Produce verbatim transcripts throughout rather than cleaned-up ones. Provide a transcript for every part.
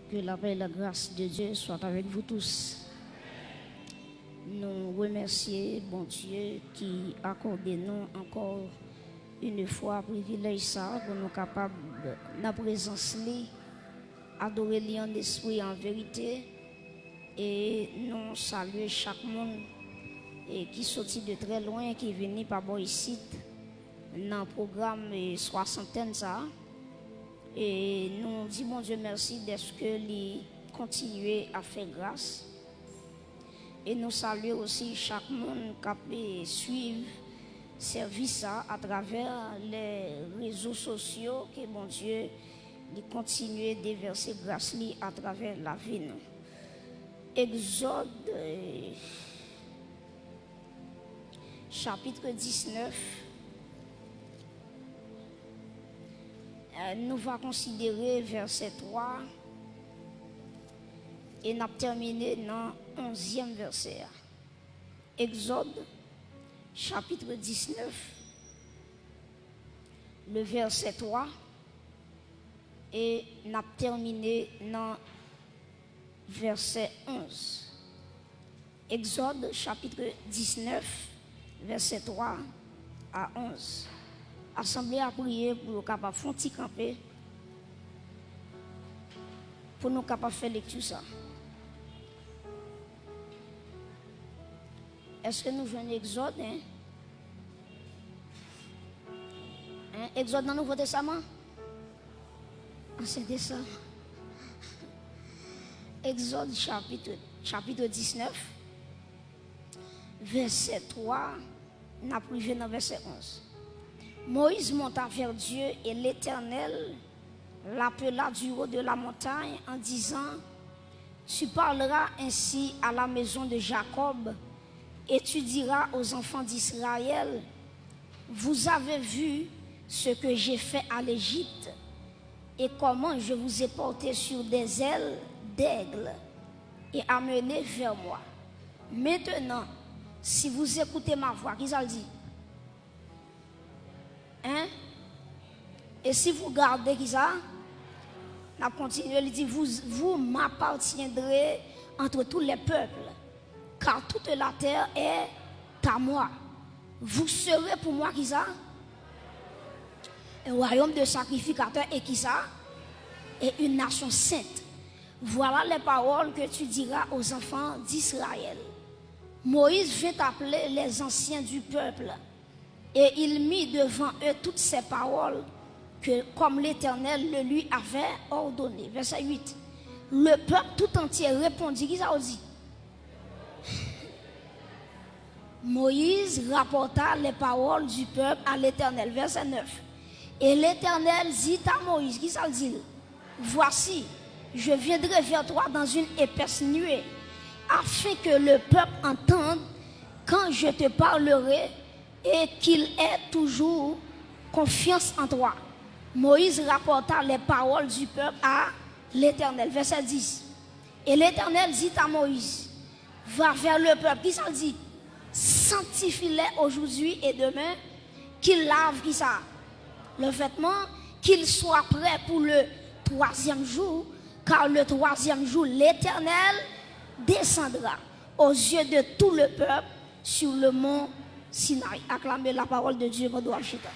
Que la paix et la grâce de Dieu soient avec vous tous. Nou remèsye Bondye ki akòde nou ankò yon fwa privilèj sa a pou nou kapab nan prezans li, adore li an espri, an verite. E nou salye chak moun, e ki soti de trè lwen, ki vini pa bò isit nan pwogram, e swasantèn sa a. E nou di Bondye mèsi dèske li kontinye ap fè gras. E nou salye osi chak moun k ap, e, swiv sèvis sa a atravè lè rezo sosyo, ke Bondye li kontinye devèse gras li atravè lavi nou. Egzòd, e, chapit diznèf, e, nou va konsidere vèsè twa e n ap tèmine nan onzyèm vèsè a. Egzòd, chapit diznèf, le vèsè twa, e n ap tèmine nan vèsè onz. Egzòd, chapit diznèf, vèsè twa a onz. Asanble a priye pou yo kapab fè yon ti kanpe, pou nou kapab fè lekti sa. Èske nou jwenn Egzòd, en? En, Egzòd nan Nouvo Testaman? Ansyen Testaman. Egzòd chapit, chapit diznèf, vèsè twa, n ap rive nan vèsè onz. Moïse monta vers Dieu et l'Éternel l'appela du haut de la montagne en disant, Tu parleras ainsi à la maison de Jacob et tu diras aux enfants d'Israël, Vous avez vu ce que j'ai fait à l'Égypte et comment je vous ai porté sur des ailes d'aigle et amené vers moi. Maintenant, si vous écoutez ma voix, ki sa l di? Hein? Et si vous gardez, ki sa? N ap kontinye, li di, vous, vous m'appartiendrez entre tous les peuples, car toute la terre est à moi. Vous serez pour moi, ki sa? Un royaume de sacrificateurs et, ki sa? Et une nation sainte. Voilà les paroles que tu diras aux enfants d'Israël. Moïse vint appeler les anciens du peuple, et il mit devant eux toutes ces paroles que, comme l'Éternel le lui avait ordonné. Vèsè uit. Le peuple tout entier répondit. Ki sa w di? Moïse rapporta les paroles du peuple à l'Éternel. Vèsè nèf. Et l'Éternel dit à Moïse, ki sa l di l? Voici, je viendrai vers toi dans une épaisse nuée, afin que le peuple entende quand je te parlerai et qu'il ait toujours confiance en toi. Moïse rapporta les paroles du peuple à l'Éternel. Vèsè dis. Et l'Éternel dit à Moïse, va vers le peuple. Ki sa l di? Sanctifie-les aujourd'hui et demain, qu'ils lavent, ki sa? Leurs vêtements, qu'ils soient prêts pour le troisième jour, car le troisième jour, l'Éternel descendra aux yeux de tout le peuple sur le mont Sinaï. Acclamez la parole de Dieu pendant que vous chita.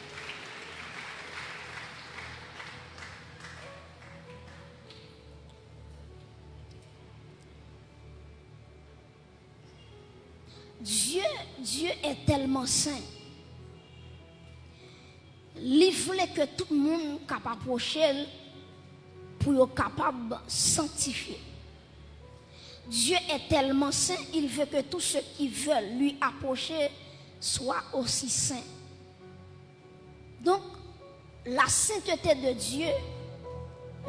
Dieu, Dieu est tellement saint. Li vle ke tout moun k ap apwoche l pou yo kapab sanktifye. Dieu est tellement saint, il veut que tous ceux qui veulent lui approcher soient aussi saints. Donk, la sainteté de Dieu,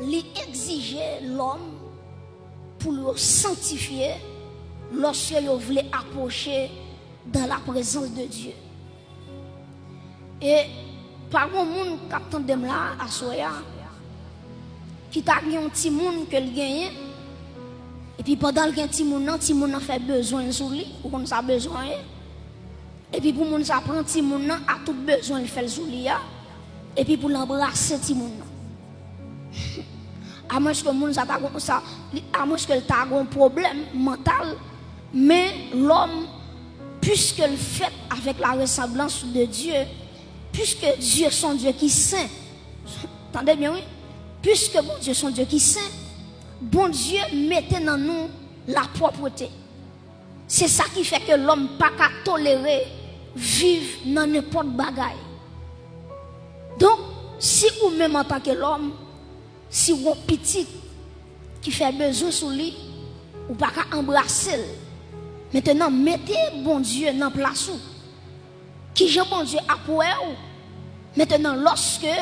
li egzije lòm pou yo sanktifye lòske yo vle apwoche dans la présence de Dieu. E pa gon moun k ap tande m la aswè a, ki ta gen yon timoun ke l genyen, epi pandan l gen timoun nan, timoun nan fè bezwen l sou li, ou konn sa bezwen ye? Epi pou moun sa pran timoun nan ak tout bezwen l fè l sou li a, epi pou l anbrase timoun nan. Amwenske moun sa ta gon, sa, li, amwenske l ta gon pwoblèm mantal, men lòm, puiske l fèt avèk la resanblans de Dye, puiske Dye se yon Dye ki sen, tande byen wi, puiske Bondye se yon Dye ki sen, Bondye mete nan nou lapwòpte. Se sa ki fè ke lòm pa ka tolere viv nan nenpòt bagay. Donk, si ou menm antanke lòm, si w gon pitit ki fè bezwen sou li, ou pa ka anbrase l. Mentnan, mete Bondye nan plas ou. Kijan Bondye ap wè w? Mentnan, lòske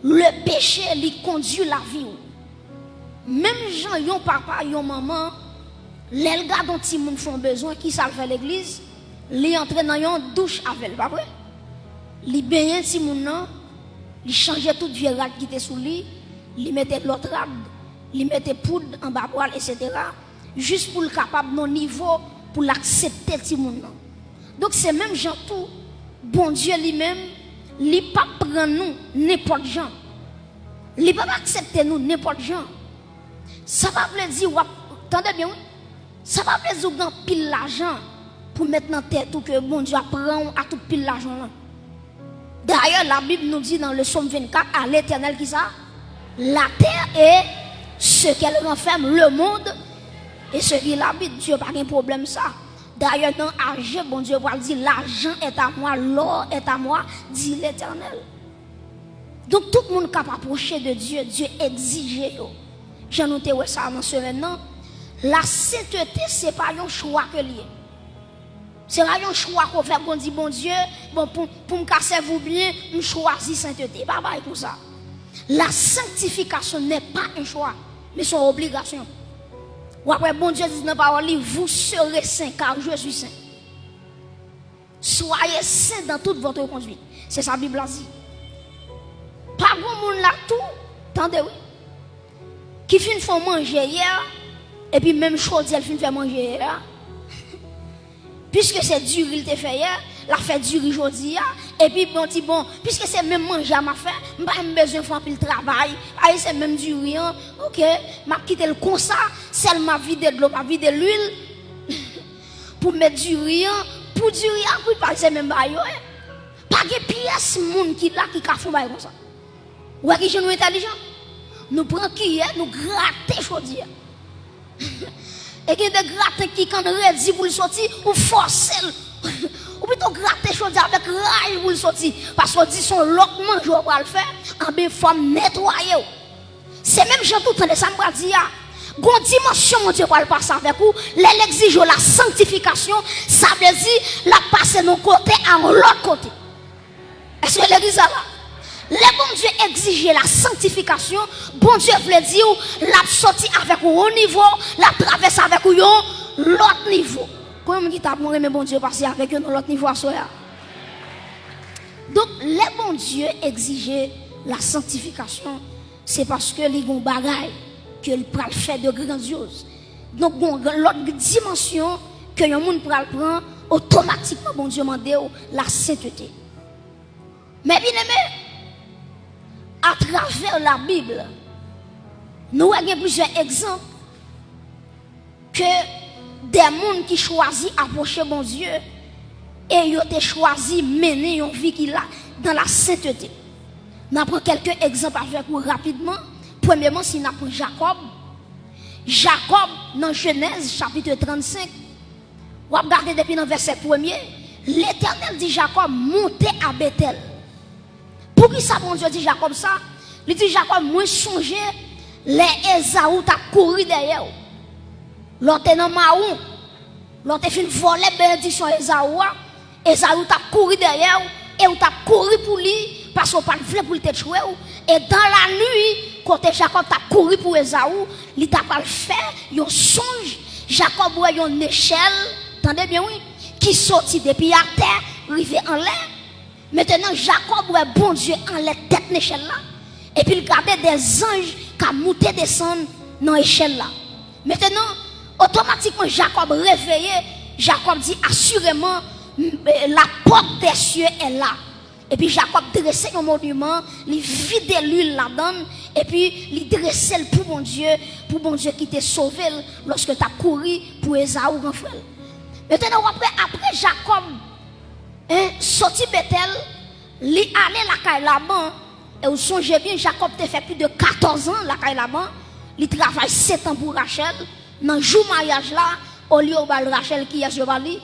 le peche li kondui lavi w. Menm jan yon papa, yon manman, lè l gade yon timoun fè yon bezwen, kisa l fè legliz? Li antre nan yon douch avè l, pa vre? Li benyen timoun nan, li chanje tout vye rad ki te sou li, li mete lòt rad, li mete poud anba bra l, etsetera, jis pou l kapab nan nivo pou l aksepte timoun nan. Donk, se menm jan tou, Bondye li menm, li p ap pran nou nenpòt jan. Li p ap aksepte nou nenpòt jan. Sa pa vle di w ap, tande byen wi, sa pa vle di w gen anpil lajan pou met nan tèt ou ke Bondye ap pran w a tout pil lajan lan. Dayè, Labib nou di nan le Sòm vennkat, à l'Éternel kisa? La terre et ce qu'elle renferme, le monde et ce qu'il habite. Dye pa gen pwoblèm sa. Dayè, nan Aje, Bondye pral di, l'argent est à moi, l'or est à moi, dit l'Éternel. Donk, tout moun k ap apwoche de Dye, Dye egzije yo. Jan nou te wè sa nan semèn nan, la sentete, se pa yon chwa ke l ye. Se pa yon chwa ke w fè, bon, di, Bondye, bon, pou, pou m ka sèvi w byen, m chwazi sentete. Pa bay konsa. La sanctification n'est pas un choix, mais c'est une obligation. W ap wè Bondye di nan pawòl li, vous serez saints, car je suis saint. Soyez saints dans toute votre conduite. Se sa Bib la di. Pa gon moun la tou, tande wi, ki fin fè w manje yè, epi menm chodyè l fin fè manje yè a. Piske se diri l te fè yè, l ap fè diri jodi a, epi bon, di, bon, piske se menm manje a m ap fè, m pa menm bezwen fè anpil travay, ayi se menm diri an, oke, m ap kite l konsa, sèl m ap vide dlo, m ap vide lwil, pou m met diri an, pou diri a kwit, paske se menm bagay yo ye. Pa gen pyès moun ki la ki ka fè yon bagay konsa. Ou wè kijan nou entèlijan? Nou pran kiyè, nou grate chodyè. E gen de graten ki konn redi pou l soti, ou fòse l. Ou pito grate chodyè avèk raj pou l soti. Paske w di se yon lòt manje w pral fè, anben fò m netwaye w. Se menm jan tou, tande sa m pral di a. Gon dimansyon Bondye pral pase avèk ou, lè l egzije w la sanctification, sa vle di l ap pase nan yon kote a yon lòt kote. Èske legliz la la? Lè Bondye egzije la sanctification, Bondye vle di w, l ap soti avèk ou yon nivo, l ap travèse avèk ou yon lòt nivo. Konbyen moun ki ta renmen Bondye pase avèk yo nan lòt nivo aswè a? Donk, lè Bondye egzije la sanctification, se paske li gon bagay ke l pral fè de grandyoz. Donk, gon lòt dimansyon ke yon moun pral pran, otomatikman Bondye mande w la sentete. Men byeneme, atravè Labib, nou wè gen plizyè egzanp ke de moun ki chwazi apwoche Bondye e yo te chwazi mennen yon vi ki la, dans la sainteté. N a pran kèlke egzanp avèk ou rapidman. Premyèman, si n ap pran Jakòb, Jakòb, nan Jenèz, chapit trannsenk, w ap gade depi nan vèsè premye, Letènèl di Jakòb, monte a Betèl. Poukisa Bondye di Jakòb sa? Li di, Jakòb, mwen sonje lè Ezaou t ap kouri dèyè w. Lè w te nan mawon, lè w te fin vòlè benediksyon Ezaou a, Ezaou t ap kouri dèyè w, e w t ap kouri pou li, paske w pa t vle pou l te tchwe w. E dans la nuit, kote Jakòb t ap kouri pou Ezaou, li t ap al fè yon sonj. Jakòb wè yon nechèl, tande byen wi, ki soti depi atè, rive anlè. Mentnan, Jakòb wè Bondye anlè tèt nechèl la, epi l gade de zanj k ap moute desann nan echèl la. Mentnan, otomatikman, Jakòb reveye, Jakòb di, asireman, m, eh, la porte des cieux est là. Epi Jakòb drese yon moniman, li vide lwil ladan l, epi li drese l pou Bondye, pou Bondye ki te sove l lòske l t ap kouri pou Ezaou, gran frè l. Mentnan, w ap wè, apre Jakòb, en, soti Betèl, li ale lakay Laban, e w sonje byen, Jakòb te fè plis de katòz an lakay Laban, li travay sèt an pou Rachèl, nan jou maryaj la, olye yo ba l Rachèl, kiyès yo ba li?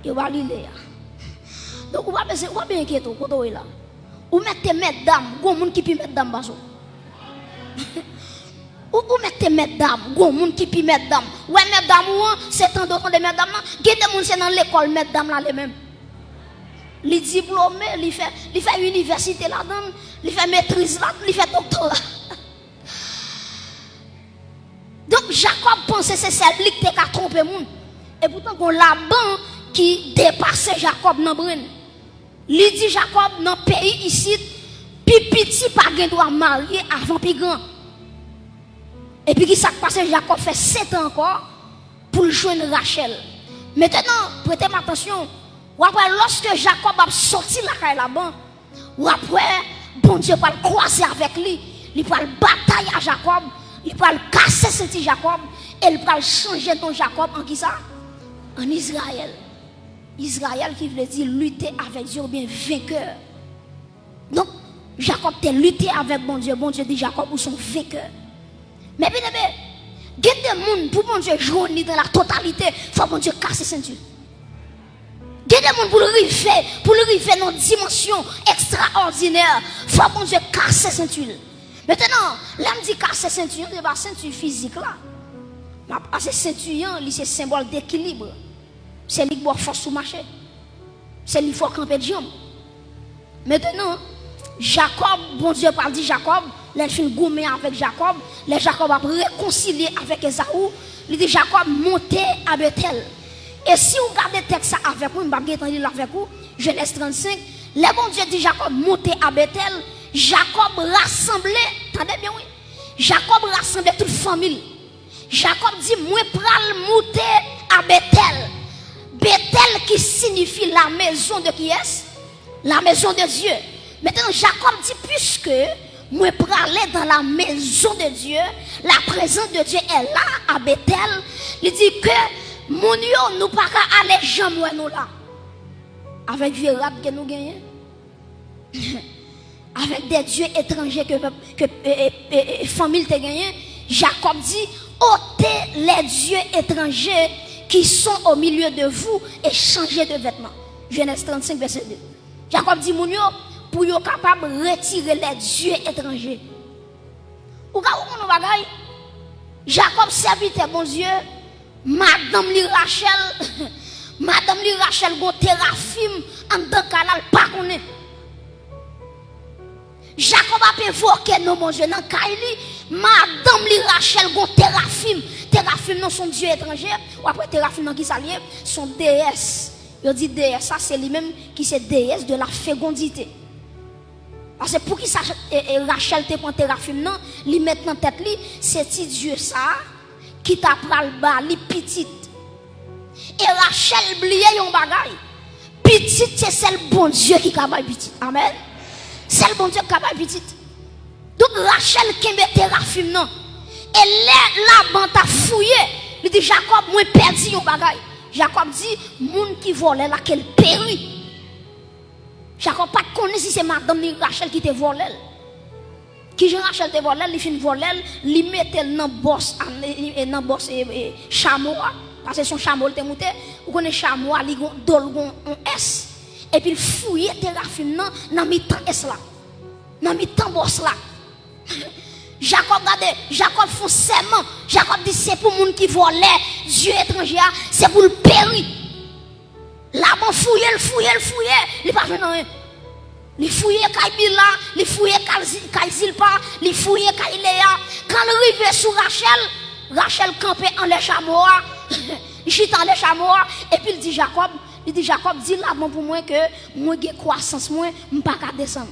Yo ba li Leya. Donk, ou pa bezwen, ou pa bezwen enkyete w, kote w ye la. Ou mèt te mètdam, gon moun ki pi mètdam pase w. Ou, ou mèt te mètdam, gon moun ki pi mètdam. Ou wè mètdam ou an, se tande w tande mètdam nan. Gen de moun se nan lekòl mètdam la ale menm. Li diplome, li fè, li fè inivèsite ladan l, li fè metriz la, li fè doktora. Donk, Jakòb panse se sèl li ki te ka twonpe moun. Epoutan, gon Laban ki depase Jakòb nan brenn. Li di Jakòb, nan peyi isit, pi piti pa gen dwa marye avan pi gran. Epi ki sa k pase? Jakòb fè sèt an ankò pou l jwenn Rachèl. Mentnan, prete m atansyon, w ap wè lòske Jakòb ap sòti lakay Laban, w ap wè Bondye pral kwaze avèk li, li pral batay a Jakòb, li pral kase senti Jakòb, e li pral chanje non Jakòb an kisa? An Izrayèl. Izrayèl ki vle di lite avèk Dye oubyen venkè. Donk, Jakòb te lite avèk Bondye. Bondye di Jakòb, ou se yon venkè. Men byeneme, gen de moun, pou Bondye jwenn li dans la totalité, fò Bondye kase senti l. Gen de moun, pou l rive, pou l rive nan dimansyon ekstraòdinè, fò Bondye kase senti l. Mentnan, lè m di kase senti an, se pa senti fizik la. M ap pase senti an, li se senbòl dekilib. Se li k ba w fòs pou mache. Se li fè w kanpe djanm. Mentnan, Jakòb, Bondye pral di Jakòb, lè l fin goumen avèk Jakòb, lè Jakòb ap rekonsilye avèk Ezaou, li di Jakòb, monte a Betèl. E si w gade tèks sa avèk mwen, m p ap gentan li l avèk ou, Jenèz trannsenk, lè Bondye di Jakòb, monte a Betèl, Jakòb rasanble, tande byen wi, Jakòb rasanble tout fanmi l. Jakòb di, mwen pral moute a Betèl. Betèl ki siyifi la maison de kiyès? La maison de Dieu. Mentnan, Jakòb di, puiske mwen prale dans la maison de Dieu, la présence de Dieu est là à Bethel, li di ke moun yo, nou pa ka ale janm wè nou la. Avèk vye rad ke nou genyen. Avèk de dye etranje ke, ke e, e, e, e, fanmi l te genyen, Jakòb di, ôtez les dieux étrangers qui sont au milieu de vous et changez de vêtements. Jenèz trannsenk, vèsè de. Jakòb di moun yo, pou yo kapab retire les dieux étrangers. Ou ka konprann yon bagay? Jakòb, sèvitè Bondye, madanm li Rachèl, madanm li Rachèl gon terafim anndan kay la, l pa konnen. Jakòb ap envoke non Bondye nan kay li, madanm li Rachèl gon terafim. Terafim nan se yon dye etranje, w ap wè terafim nan kisa l ye? Se yon deyès. Yo di deyès sa se li menm ki se déesse de la fécondité. Paske poukisa, e, e, Rachèl te pran terafim nan, li met nan tèt li, se ti dye sa a ki ta pral ba li pitit. E Rachèl bliye yon bagay, pitit se sèl Bondye ki ka bay pitit. Amèn. Sèl Bondye ki ka bay pitit. Donk Rachèl kenbe terafim nan. E lè Laban t ap fouye, li di, Jakòb, mwen pèdi yon bagay. Jakòb di, moun ki vòlè la, ke l peri. Jakòb pa t konnen si se madanm li Rachèl ki te vòlè l. Kijan Rachèl te vòlè l? Li fin vòlè l, li mete l nan bòs, a, e, e, nan bòs, e, e, chamo a. Paske se yon chamo l te moute. Ou konnen chamo a, li gon, do l gon yon S. Epi l fouye terafim nan, nan mitan S la. Nan mitan bòs la. Jakòb gade, Jakòb fè yon sèman. Jakòb di, se pou moun ki vòlè dye etranje a, se pou l peri. Laban fouye l, fouye l, fouye, li pa jwenn anyen. Li fouye kay Bila, li fouye kay Zi-, kay Zilpa, li fouye kay Leya. Kan l rive sou Rachèl, Rachèl kanpe anlè chamo a. Li chita anlè chamo a, epi l di Jakòb, li di Jakòb, di Laban pou mwen ke mwen gen kwasans mwen, m pa ka desann.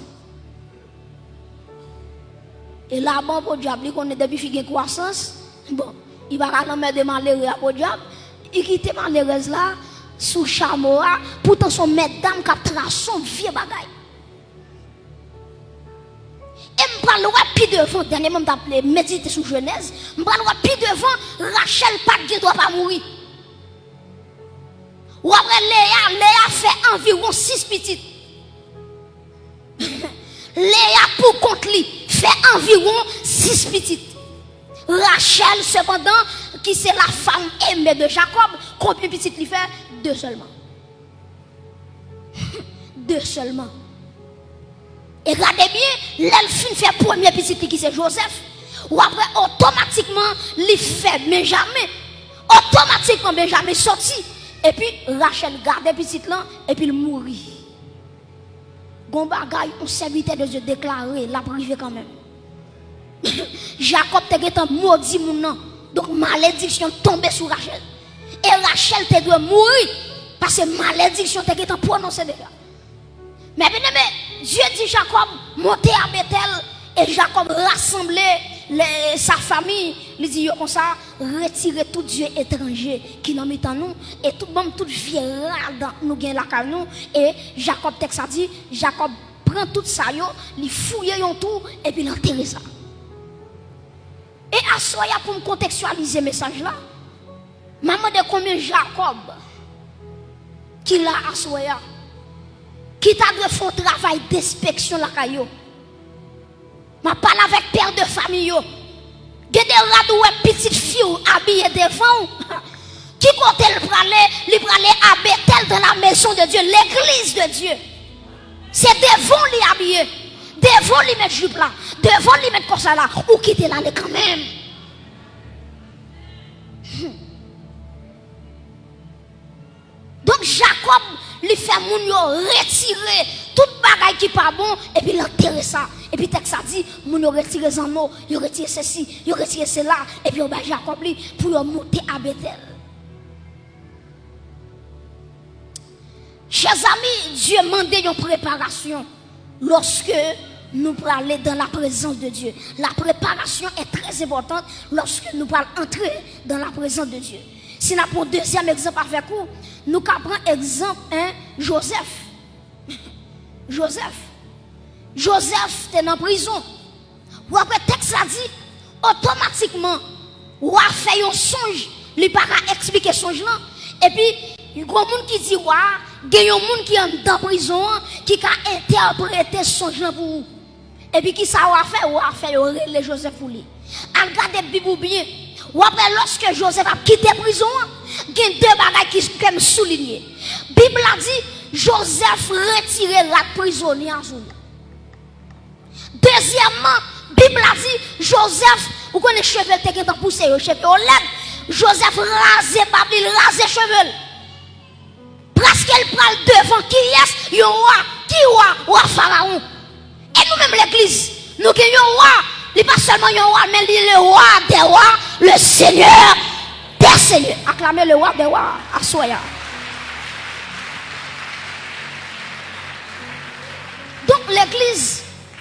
E Laban podyab, li konnen depi fi gen kwasans, bon, li pa ka lanmède malere a podyab, li kite malerèz la sou chamo a, poutan se yon mètdam k ap trase yon vye bagay. pral wè pi devan, dènyèman m t ap medite sou Jenèz, m pral wè pi devan, Rachèl pa t gen dwa pa mouri. W ap wè Leya, Leya fè anviwon sis pitit. Leya pou kont li fè anviwon sis pitit. Rachèl, sepandan, ki se la femme aimée de Jacob, konbyen pitit li fè? De sèlman. De sèlman. E gade byen, lè l fin fè premye pitit li ki se Jozèf, w ap wè otomatikman li fè Benjamen. Otomatikman Benjamen soti. Epi Rachèl gade pitit lan, epi l mouri. Gon bagay yon sèvitè de Dye deklare, l ap rive kanmenm. Jakòb te gentan modi moun nan. Donk, malediksyon tonbe sou Rachèl. E Rachèl te dwe mouri, paske malediksyon te gentan pwononse deja. Men byeneme, Dye di Jakòb, monte a Betèl, e Jakòb rasanble le, sa fami, li di yo konsa, retire tout dye etranje ki nan mitan nou, e tout, ban m tout vye rad nou gen lakay nou, e Jakòb, tèks la di, Jakòb pran tout sa yo, li fouye yon twou, epi l antere sa. E aswè a, pou m kontekstyalize mesaj la, m a mande konbyen Jakòb ki la aswè a, ki ta dwe fè yon travay denspeksyon lakay yo. M ap pale avèk pè de fanmi yo. Gen de rad ou wè pitit fi w abiye devan w. Ki kote l prale? Li prale a Betèl, dans la maison de Dieu, l'église de Dieu. Se devan w li abiye. Devan w li met jip la. Devan w li met kòsèt la. Ou kite l ale kanmenm. Donk, Jakòb, li fè moun yo retire tout bagay ki pa bon, epi l antere sa. Epi tèks la di, moun yo retire zanno, yo retire sesi, yo retire sela, epi yo bay Jakòb li pou yo monte a Betèl. Chers amis, Dye mande yon preparasyon lòske nou prale dans la présence de Dieu. La préparation est très importante lorsque nous pral antre dans la présence de Dieu. Si n ap pran dezyèm egzanp avèk ou, nou ka pran egzanp, en, Jozèf. Jozèf. Jozèf te nan prizon. W ap wè tèks la di, otomatikman, wa fè yon sonj, li pa ka eksplike sonj lan. Epi, gon moun ki di wa, gen yon moun ki anndan prizon an, ki ka entèprete sonj lan pou ou. Epi kisa wa fè? Wa fè yo rele Jozèf pou li. Al gade Bib ou byen. W ap wè lòske Jozèf ap kite prizon an, gen de bagay ki, ke m soulinye. Bib la di, Jozèf retire rad prizonye an sou li. Dezyèmman, Bib la di, Jozèf, ou konnen cheve l te gentan pouse yo, cheve yo lèd. Jozèf raze bab li, l raze cheve l. Prèske l pral devan kiyès? Yon wa. Ki wa? Wa Farawon. E nou menm legliz, nou gen yon wa. Li pa sèlman yon wa, men li le roi des rois, le Seigneur des seigneurs. Aklame le roi des rois aswè a. Donk, legliz,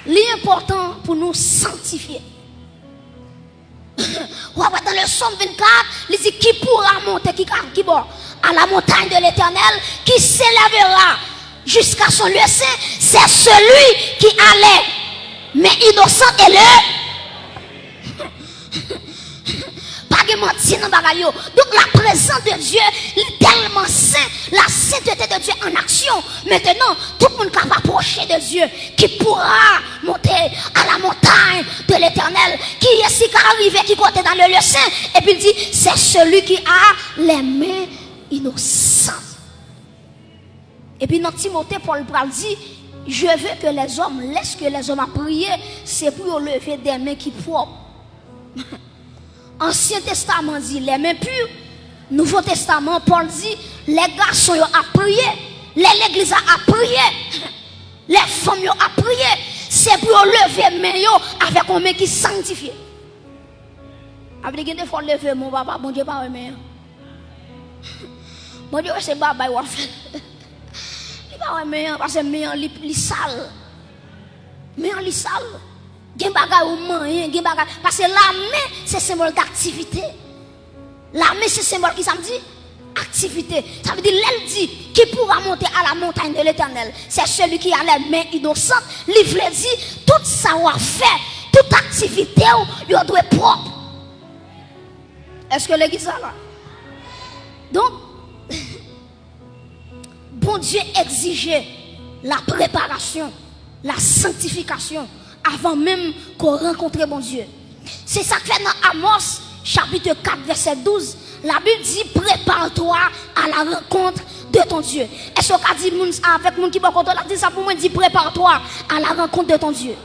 li enpòtan pou nou sanktifye. W ap wè dans le Psaume vingt-quatre, li di, qui pourra monter, qui, qui bord, à la montagne de l'Éternel, qui s'élèvera jusqu'à son lieu saint, c'est celui qui a les mains innocentes et le Pa gen manti nan bagay yo. Donk, la prezans de Dye, li tèlman sen, la sainteté de Dieu en action. Maintenant, tout moun k ap apwoche de Dye, qui pourra monter à la montagne de l'Éternel, kiyès ki ka rive ki kote dans le lieu saint, epi l di, c'est celui qui a les mains innocentes. Epi nan Timote, Pòl pral di, je veux que les hommes, lèske lèzòm ap priye, se pou yo leve de men ki pwòp. Ansyen Testaman di les mains pures. Nouvo Testaman, Pòl di, lè gason yo ap priye, lè legliz la ap priye, lè fanm yo ap priye, se pou yo leve men yo avèk yon men ki sanktifye. Sa vle di gen de fwa w leve men w, papa, Bondye pa wè men an. Bondye wè se babay w ap fè. Li pa wè men an, paske men an li, li sal. Men an li sal. Gen bagay ou manyen, gen bagay. Paske lamen se senbòl daktivite. Lamen se senbòl ki sa m di? Aktivite. Sa vle di, lè l di, qui pourra monter à la montagne de l'Éternel, c'est celui qui a les mains innocentes, li vle di, tout sa w ap fè, Tout aktivite w yo dwe pwòp. Èske legliz la la? Donk, Bondye egzije la preparasyon, la sanktifikasyon avan menm ke w rankontre Bondye. Se sa k fè nan Amos chapit kat vèsè douz, Labib di, prépare-toi à la rencontre de ton Dieu. Èske w ka di moun sa avèk moun ki bò kote w la? Di sa pou mwen, di, prépare-toi à la rencontre de ton Dieu.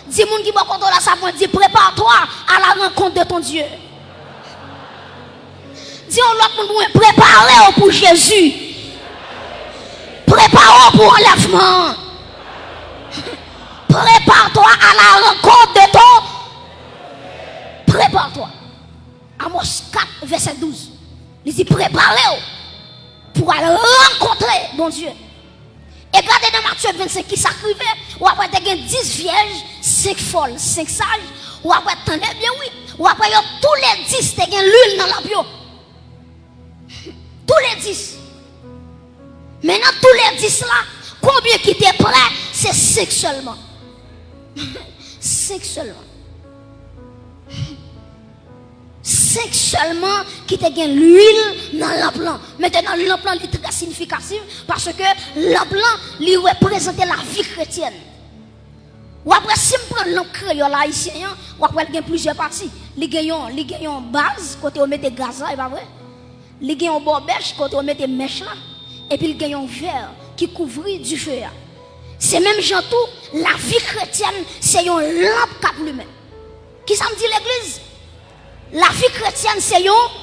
Di moun ki bò kote w la sa pou mwen, di, prépare-toi à la rencontre de ton Dieu. Di yon lòt moun pou mwen, prepare w pou Jezi. Prepare w pou anlèvman an. Prépare-toi à la rencontre de ton. Prépare-toi. Amos kat, vèsè douz. Li di, prepare w pou al rankontre Bondye. E gade nan Matye vennsenk ki sa k rive, w ap wè te gen dis vyèj, senk fòl, senk saj, w ap wè, tande byen wi, w ap wè yo toulèdis te gen lwil nan lanp yo. Toulèdis. Men nan toulèdis la, konbyen ki te prè? Se senk sèlman. Senk sèlman. Senk sèlman ki te gen lwil nan lanp lan. Mentenan, lanp lan li trè siyifikatif, paske lanp lan li reprezante lavi kretyèn. W ap wè, si m pran lanp kreyòl ayisyen an, w ap wè l gen plizyè pati. Li gen yon, li gen yon baz kote yo mete gaz la, e pa vre? Li gen yon bòbèch kote yo mete mèch la, epi l gen yon vè ki kouvri dife a. Se menm jan tou, lavi kretyèn se yon lanp k ap limen. Kisa m di legliz? Lavi kretyèn se yon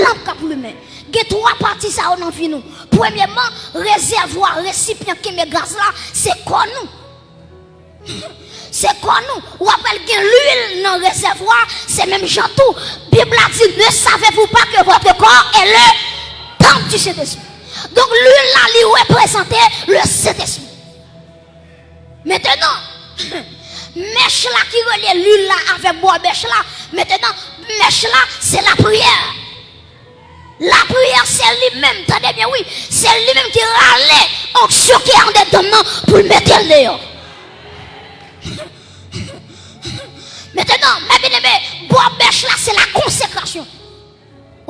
lanp k ap limen. Gen twa pati sa yo nan vi nou. Premyèman, rezèvwa, resipyan kenbe gaz la, se kò nou. Se kò nou. W ap wè l gen lwil nan rezèvwa, se menm jan tou. Bib la di, ne savez-vous pas que votre corps est le temple du Saint-Esprit? Donk, lwil la, li reprezante le Sentespri. Mentenan, mèch la ki relye lwil la avèk bòbèch la, mentenan, mèch la, se lapriyè. Lapriyè, se li menm, tande byen wi, se li menm ki rale onksyon ki andedan m nan pou l mete l deyò. Mentenan, mè byeneme, bòbèch la, se la konsekrasyon.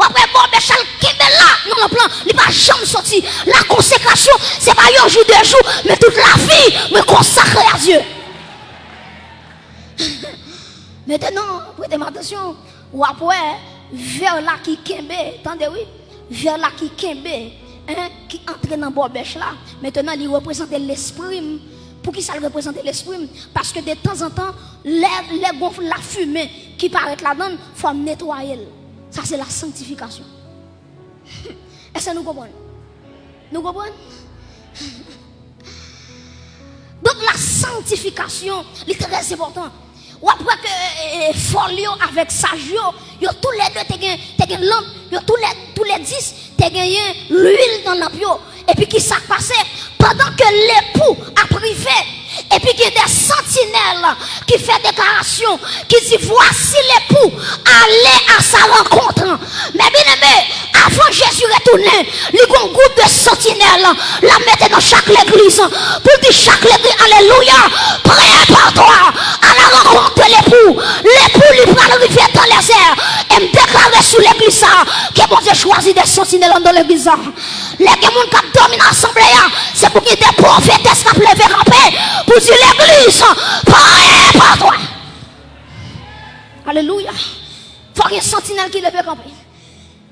W ap wè bòbèch la, l kenbe la nan lanp lan, li pa janm soti. La konsekrasyon, se pa yon jou, de jou, men tout lavi mwen konsakre a Dye. Mentenan, prete m atansyon, w ap wè vè la ki kenbe, tande wi, vè la ki kenbe, en, ki antre nan bòbèch la. Mentenan, li reprezante lespri m. Poukisa l reprezante lespri m? Paske detanzantan, lè, lè gon lafimen ki parèt ladan l, fò m netwaye l. Sa se la sanktifikasyon. Èske nou konprann? Nou konprann? Donk, la sanktifikasyon, li trè enpòtan. W ap wè ke, e, e, fòl yo avèk saj yo, yo toulède te gen, te gen lanp, yo toulè, toulèdis te genyen lwil nan lanp yo. Epi ki sa k pase? Pandan ke lepou ap rive, epi gen de santinèl ki fè deklarasyon, ki di, voici l'époux, allez à sa rencontre. Mè byeneme, avan Jezi retounen, li gon gwoup de santinèl l ap mete nan chak legliz, pou l di chak legliz, alelouya, prépare-toi à la rencontre de l'époux. Lepou li pral rive dans les airs. E m deklare sou legliz sa, ke Bondye chwazi de santinèl anndan legliz sa. Lè gen moun k ap dòmi nan asanble a, se pou gen de pwofetès k ap leve kanpe pou di legliz, prépare-toi. Alelouya. Fò gen santinèl ki leve kanpe.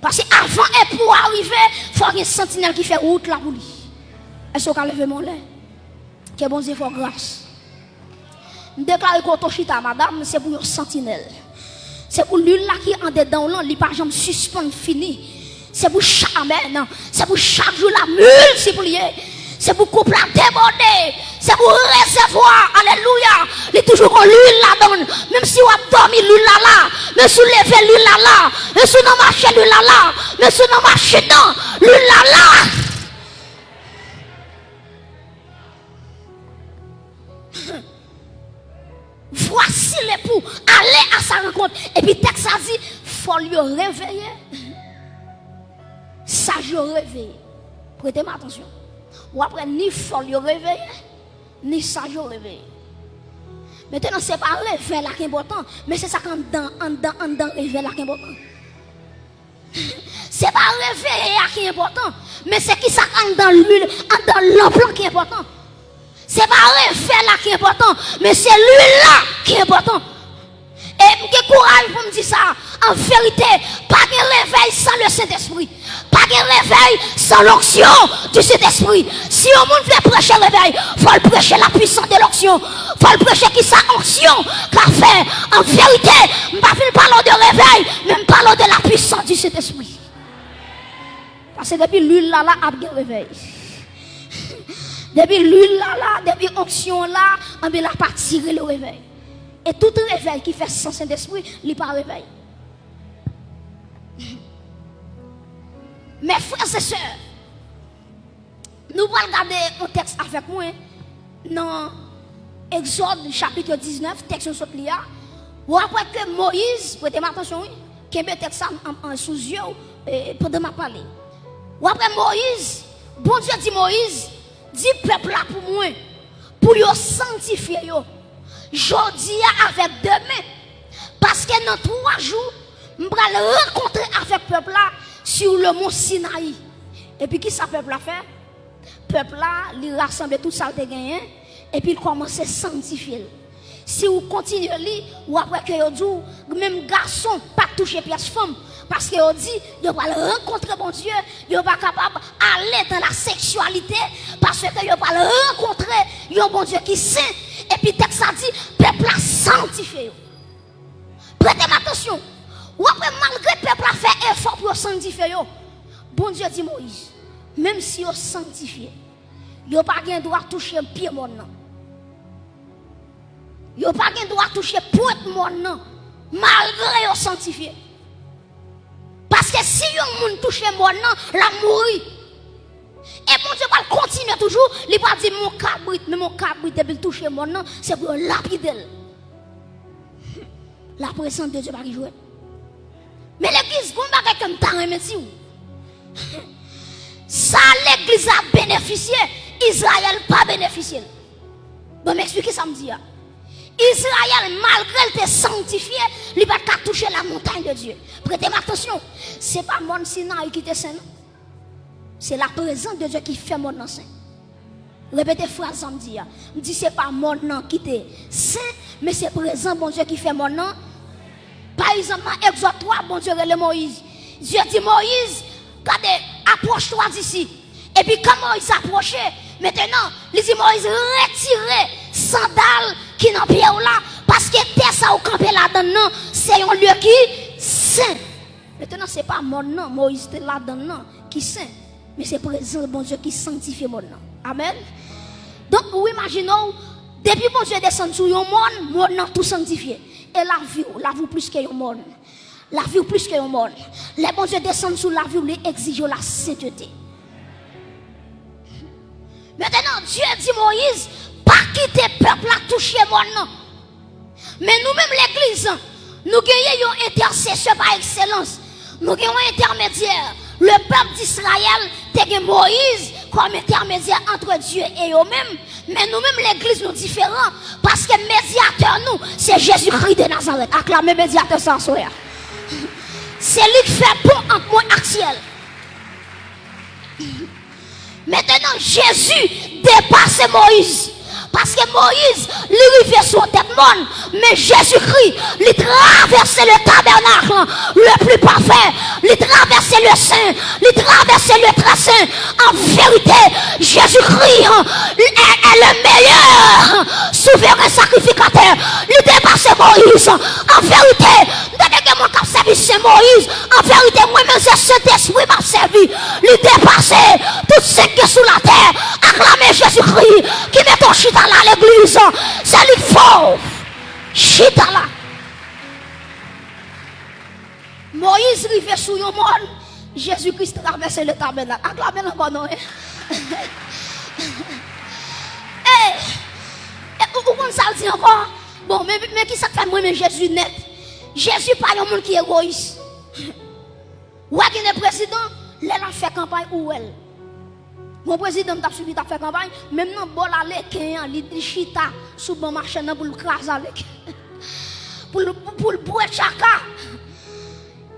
Paske avan lepou a rive, fò gen santinèl ki fè wout la pou li. Èske w ka leve men w lè? Ke Bondye fè w gras. M deklare kote w chita, madanm, se pou yon santinèl. Se pou lwil la ki andedan w lan, li pa janm sispann fini. Se pou chak, amèn. Se pou chak jou la miltipliye. Se pou koup la debòde. Se pou rezèvwa, alelouya, li toujou gon lwil ladan l. Menm si w ap dòmi, lwil la la. Menm si w leve, lwil la la. Menm si w nan mache, lwil la la. Menm si w nan machin nan, lwil la la. Voici l'époux, allez à sa rencontre. Epi tèks la di, fòl yo reveye, saj yo reveye. Prete m atansyon. W ap wè ni fòl yo reveye, ni saj yo reveye. Mentnan, se pa revèy la ki enpòtan, men se sa k anndan, anndan, anndan revèy la ki enpòtan. Se pa reveye a ki enpòtan, men se ki sa k anndan lwil, anndan lanp lan ki enpòtan. Se pa revèy la ki enpòtan, men se lwil la ki enpòtan. E m gen kouraj pou m di sa, an verite, pa gen revèy san le Sentespri. Pa gen revèy san l'onction du Saint-Esprit. Si yon moun vle preche revèy, fò l preche la puissance de l'onction. Fò l preche ki sa onksyon ka fè. An verite, m pa vin pale w de revèy, men m pale w de la puissance du Saint-Esprit. Paske depi lwil la la, ap gen revèy. Depi lwil la la, depi onksyon la, anben l ap atire le revèy. E tout revèy ki fè san Sentespri, li pa revèy. Mes frères et sœurs, nou pral gade yon tèks avèk mwen nan Egzòd chapit diznèf, tèks nou sot li a. W ap wè ke Moyiz, prete m atansyon wi, kenbe tèks sa an, an, sou zye w, e, pandan m ap pale. W ap wè Moyiz, Bondye di Moyiz, di pèp la pou mwen, pou yo sanntifye yo, jodi a avèk demen, paske nan twa jou, m pral rankontre avèk pèp la sur le mont Sinayi. Epi ki sa pèp la fè? Pèp la, li rasanble tout sa l te genyen, epi l kòmanse sanntifye l. Si w kontinye li, w ap wè ke yo di w, menm gason pa t touche pyès fanm, paske yo di, yo pral rankontre Bondye, yo pa kapab ale dans la sexualité, paske yo pral rankontre yon Bondye ki sen, epi tèks la di, pèp la sanntifye yo. Prete m atansyon, w ap wè malgre pèp la fè efò pou yo sanntifye yo, Bondye di Moyiz, menm si yo sanntifye, yo pa gen dwa touche pye mòn nan. Yo pa gen dwa touche pwent mòn nan, malgre yo sanntifye. Paske si yon moun touche mòn nan, l ap mouri. E Bondye pral kontinye toujou, li pral di, men yon kabrit, men yon kabrit, depi l touche mòn nan, se pou yo lapide l. La présence de Dieu pa gen jwèt. Men legliz, gon bagay ke m ta renmen di w. Sa legliz la benefisye, Izrayèl pa benefisye l. Bon, m eksplike sa m di a. Izrayèl, malgre l te sanntifye, li pa t ka touche la montagne de Dieu. Prete m atansyon, se pa mòn Sinayi ki te sen, non. Se la prezans de Dye ki fè mòn nan sen. Repete fraz sa m di a. M di se pa mòn nan ki te sen, men se prezans Bondye ki fè mòn nan. Pa egzanp, nan Egzòd twa, Bondye rele Moyiz. Dye di Moyiz, gade, approche-toi d'ici. Epi kan Moyiz apwoche, mentenan, li di Moyiz, retire sandal ki nan pye w la, paske tè sa ou kanpe ladann nan, se yon lye ki sen. Mentenan, se pa mòn nan Moyiz te ladann nan ki sen, men se prezans Bondye ki sanktifye mòn nan. Amèn. Donk, ou imajine w, depi Bondye desann sou yon mòn, mòn nan tou sanktifye. E lavi w, lavi w plis ke yon mòn. Lavi w plis ke yon mòn. Lè Bondye desann sou lavi w, li egzije w la sentete. Mentenan, Dye di Moyiz, pa kite pèp la touche mòn nan. Men nou menm legliz, nou genyen yon entèsesè pa ekselans. Nou gen yon entèmedyè. Le pèp Dizrayèl te gen Moyiz kòm entèmedyè antre Dye e yo menm. Men nou menm legliz nou diferan. Paske medyatè nou, se Jezikri de Nazarèt. Aklame medyatè sa aswè a. Se li k fè pon ant mwen ak syèl. Mentenan, Jezi depase Moyiz. Paske Moyiz, li rive sou tèt mòn, men Jezikri, li travèse le tabènak, le pli pafè, li travèse le sen, li travèse le trè sen. An verite, Jezikri, est, est le meilleur souverain sacrificateur. Li depase Moyiz. An verite, m te gen moun k ap sèvi Sen Moyiz. An verite, mwen menm se Sentespri m ap sèvi. Li depase tout sen k gen sou latè. Aklame Jezikri ki mete w chita la, legliz. Se li k fè w chita la. Moyiz rive sou yon mòn, Jezikri travèse le tabènak. Aklame l ankò non, en. E, e, ou, ou konn sa l di ankò? Bon, men, men ki sa k fè m renmen Jezi nèt? Jezi pa yon moun ki egoyis. W a gen de prezidan, lè l ap fè kanpay, ou wè l. Gon prezidan m t ap swiv, li t ap fè kanpay, menm nan bòl aleken an, li, li chita sou ban machann nan pou l kraze aleken. Pou l, pou l bwè tchaka.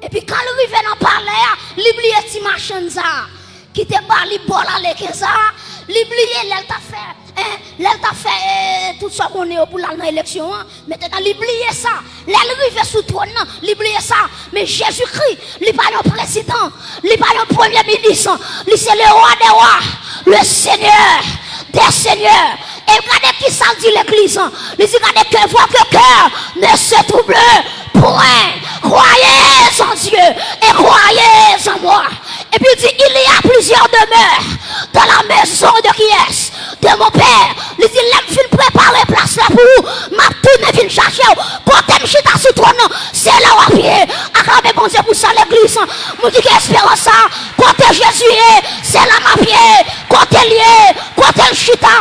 Epi kan l rive nan palè a, li bliye ti machann sa a ki te ba li bòl aleken sa a, li bliye lè l t ap fè, en, lè l t ap fè, eh, tout sa w konnen yo pou l al nan eleksyon an. Mentnan, li bliye sa. Lè l rive sou twòn nan, li bliye sa. Men Jezikri, li pa yon prezidan, li pa yon premye minis, li se le roi des rois, le seigneur des seigneurs. E gade ki sa l di legliz an. Li di, gade, que votre cœur ne se trouble point. Croyez en Dieu et croyez en moi. Epi l di, il y a plusieurs demeures dans la maison de qui est? De mon père. Li di, lè m fin prepare plas la pou ou, m ap tounen vin chache w. Kote m chita sou twòn nan, se la w ap ye. Aklame Bondye pou sa, legliz. Moun ki gen esperans sa, kote Jezi ye, se la m ap ye. Kote l ye, kote l chita.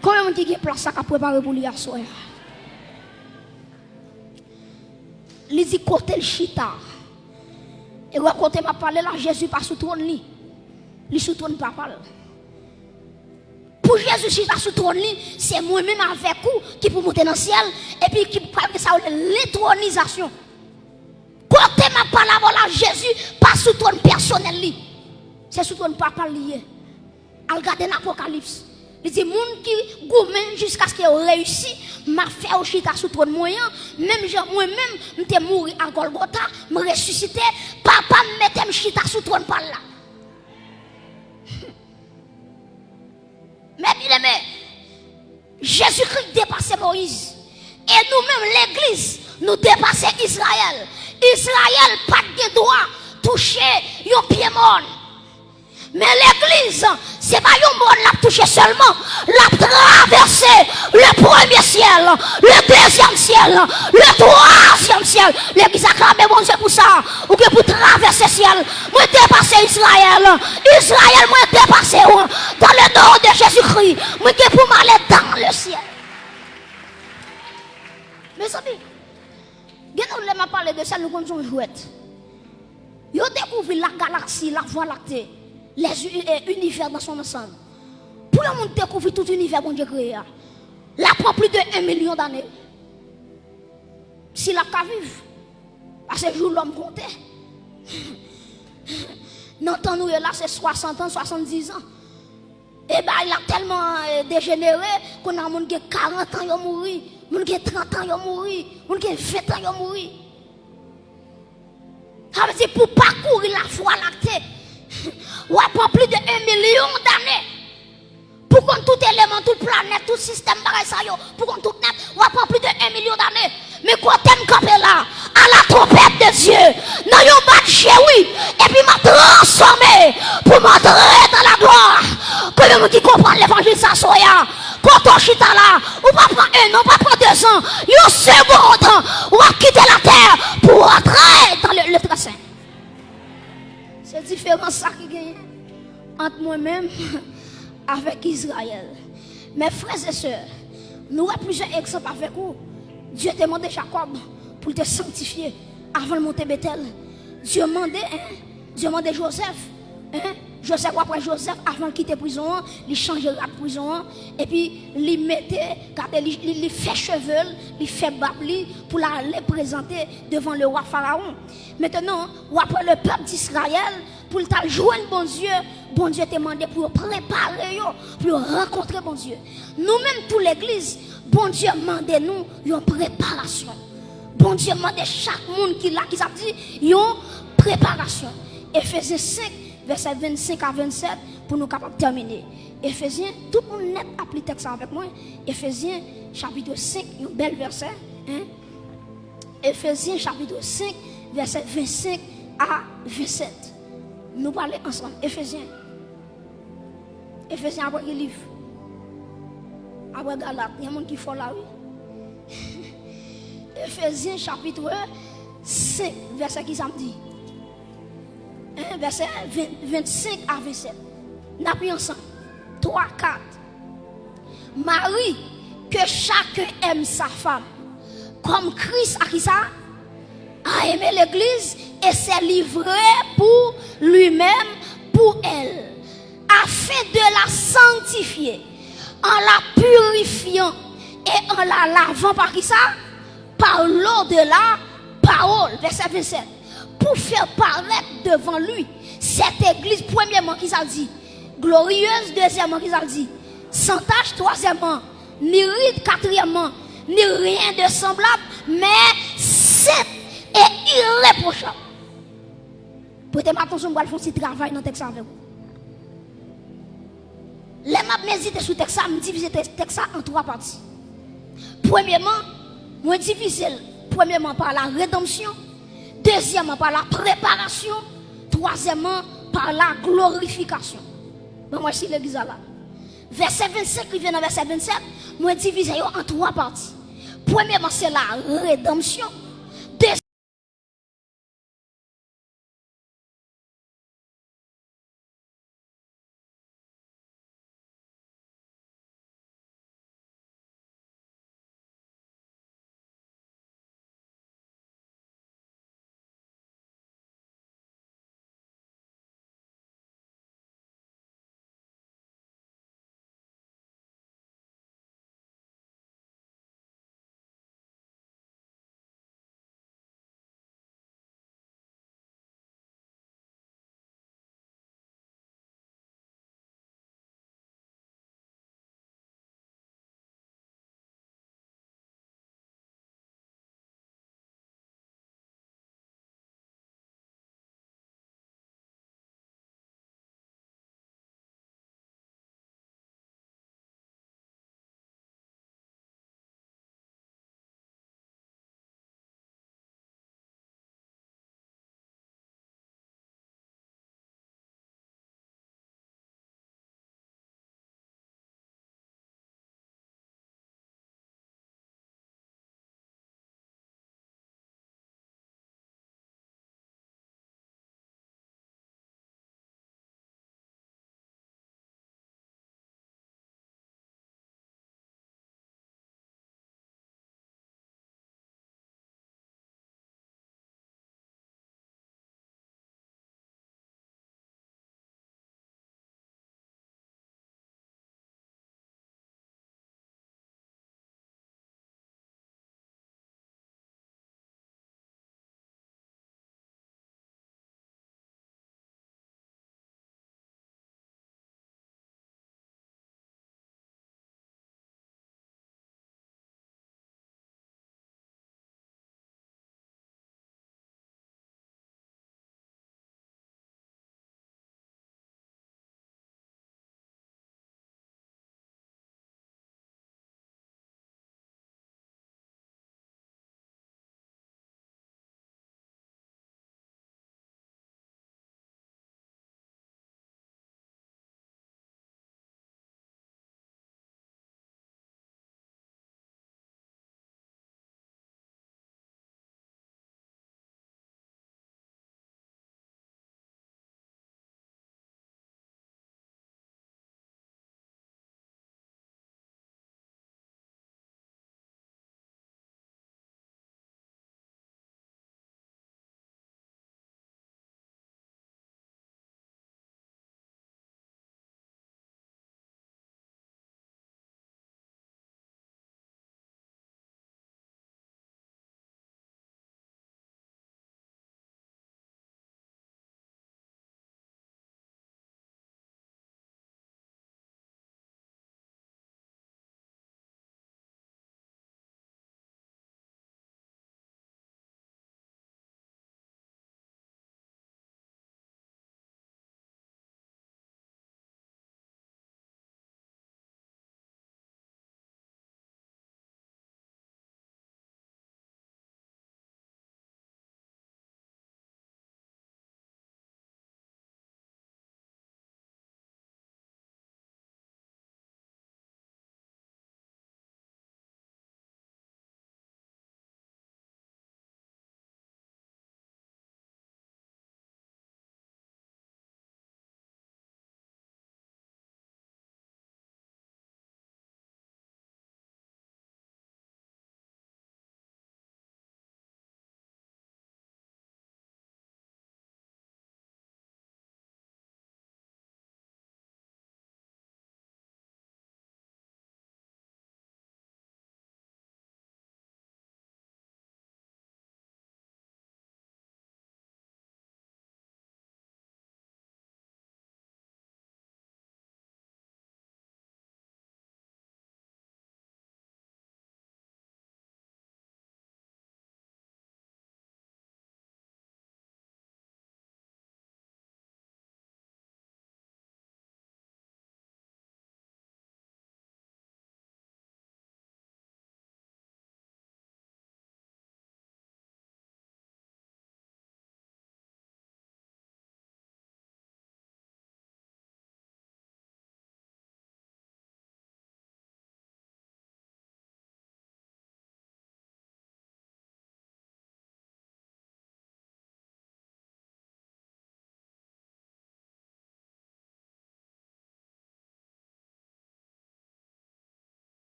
Konbyen moun ki gen plas sa k ap prepare pou li aswè a? Li di kote l chita. E wè kote m ap pale la, Jezi pa sou twòn li. Li sou twòn papa l. Pou Jezi chita sou twòn li, se mwen menm avèk ou ki pou monte nan syèl, epi ki pral gen sa yo rele lentwonizasyon. Kote m ap pale avè w la, Jezi pa sou twòn pèsonèl li. Se sou twòn papa l li ye. Al gade nan Apokalips. Li di, moun ki goumen jiskaske yo reyisi, m ap fè yo chita sou twòn mwen an, menm jan mwen menm, m te mouri a Gòlgota, m resisite, papa m mete m chita sou twòn pa l la. Men byeneme, Jezikri depase Moyiz. E nou menm, legliz, nou depase Izrayèl. Izrayèl pa t gen dwa touche yon pye mòn. Men legliz, se pa yon mòn l ap touche sèlman, l ap travèse le premye syèl, le dezyèm syèl, le twazyèm syèl. Legliz, aklame Bondye pou sa. Ou gen pou travèse syèl. Mwen depase Izrayèl. Izrayèl, mwen depase w. Dans le nom de Jésus-Christ, mwen gen pou m ale dans le ciel. Mezanmi, gen nou lè m ap pale de syèl, nou konn se yon jwèt. Yo dekouvri la galaksi, la Voie lactée, les u-, eh, univers dans son ensemble. Pou yon moun dekouvri tout inivè Bondye kreye a, l ap pran plis de un milyon dane. Si l ap ka viv. Paske jou lòm konte. Nan tan nou ye la, se swasant an, swasanndizan. E bagay la tèlman, eh, dejenere, kounye a moun gen karant an, yo mouri, moun gen trant an, yo mouri, moun gen ven an, yo mouri. Sa vle di, pou pakouri la Voie lactée, w ap pran plis de un milyon dane. Pou konn tout eleman, tout planèt, tout sistèm bagay sa yo, pou konn tout nèt, w ap pran plis de un milyon dane. Men kote m kanpe la, à la trompette de Dieu, nan yon bat je, wi, epi m ap transfòme pou m antre dans la gloire. Konbyen moun ki konprann levanjil sa aswè a? Kote w chita la, ou pa pran un an, ou pa pran deux ans, yon segonn, w ap kite latè pou w antre dans le, le très saint. Se diferans sa ki genyen ant mwen menm avèk Izrayèl. Men frè e sè, nou wè plizyè egzanp avèk ou. Dye te mande Jakòb pou l te sanktifye avan l monte Betèl. Dye mande, en, Dye mande Jozèf, en, Jozèf, w ap wè Jozèf, avan l kite prizon an, li chanje rad prizon an, epi li mete, gade, li, li, li fè cheve l, li fè bab li, pou l ale prezante devan lewa Farawon. Mentnan, w ap wè lepèp d Izrayèl, pou l t al jwenn Bondye, Bondye te mande pou yo prepare yo, pou yo rankontre Bondye. Nou menm tou legliz, Bondye mande nou yon preparasyon. Bondye mande chak moun ki la, ki sa vle di, yon preparasyon. Efezyen senk, vèsè vennsenk a vennsèt, pou nou kapab tèmine. Efezyen, tout moun nèt ap li tèks la avèk mwen. Efezyen, chapit senk, yon bèl vèsè, en. Efezyen chapit senk, vèsè vennsenk a vennsèt. Nou pale ansanm. Efezyen. Efezyen apre ki liv? Apre Galat. Gen moun ki fò la, wi. Efezyen chapit senk, vèsè ki sa m di? En, vèsè ven, vennsenk a vennsèt. N ap li ansanm. Twa, kat. Mari, que chacun aime sa femme, comme Christ a ki sa? A aimé l'église et s'est livré pour lui-même, pour elle, afin de la sanctifier, en la purifiant et en la lavant par qui ça? Par l'eau de la parole. Verset vingt-sept. Pour faire paraître devant lui cette église, premièrement, qui ça dit? Glorieuse, deuxièmement, qui ça dit? Sans tache, troisièmement, ni ride, quatrièmement, ni rien de semblable, mais sainte et irréprochable. Prete m atansyon, m pral fè yon ti travay nan tèks la avè w. Lè m ap medite sou tèks la, m divize tèks la an twa pati. Premyèman, mwen divize l, premyèman, par la rédemption, deuxièmement, par la préparation, troisièmement, par la glorification. Ban mwen si legliz la la. Vèsè vennsenk rive nan vèsè vennsèt, mwen divize yo an twa pati. Premyèman, se la rédemption.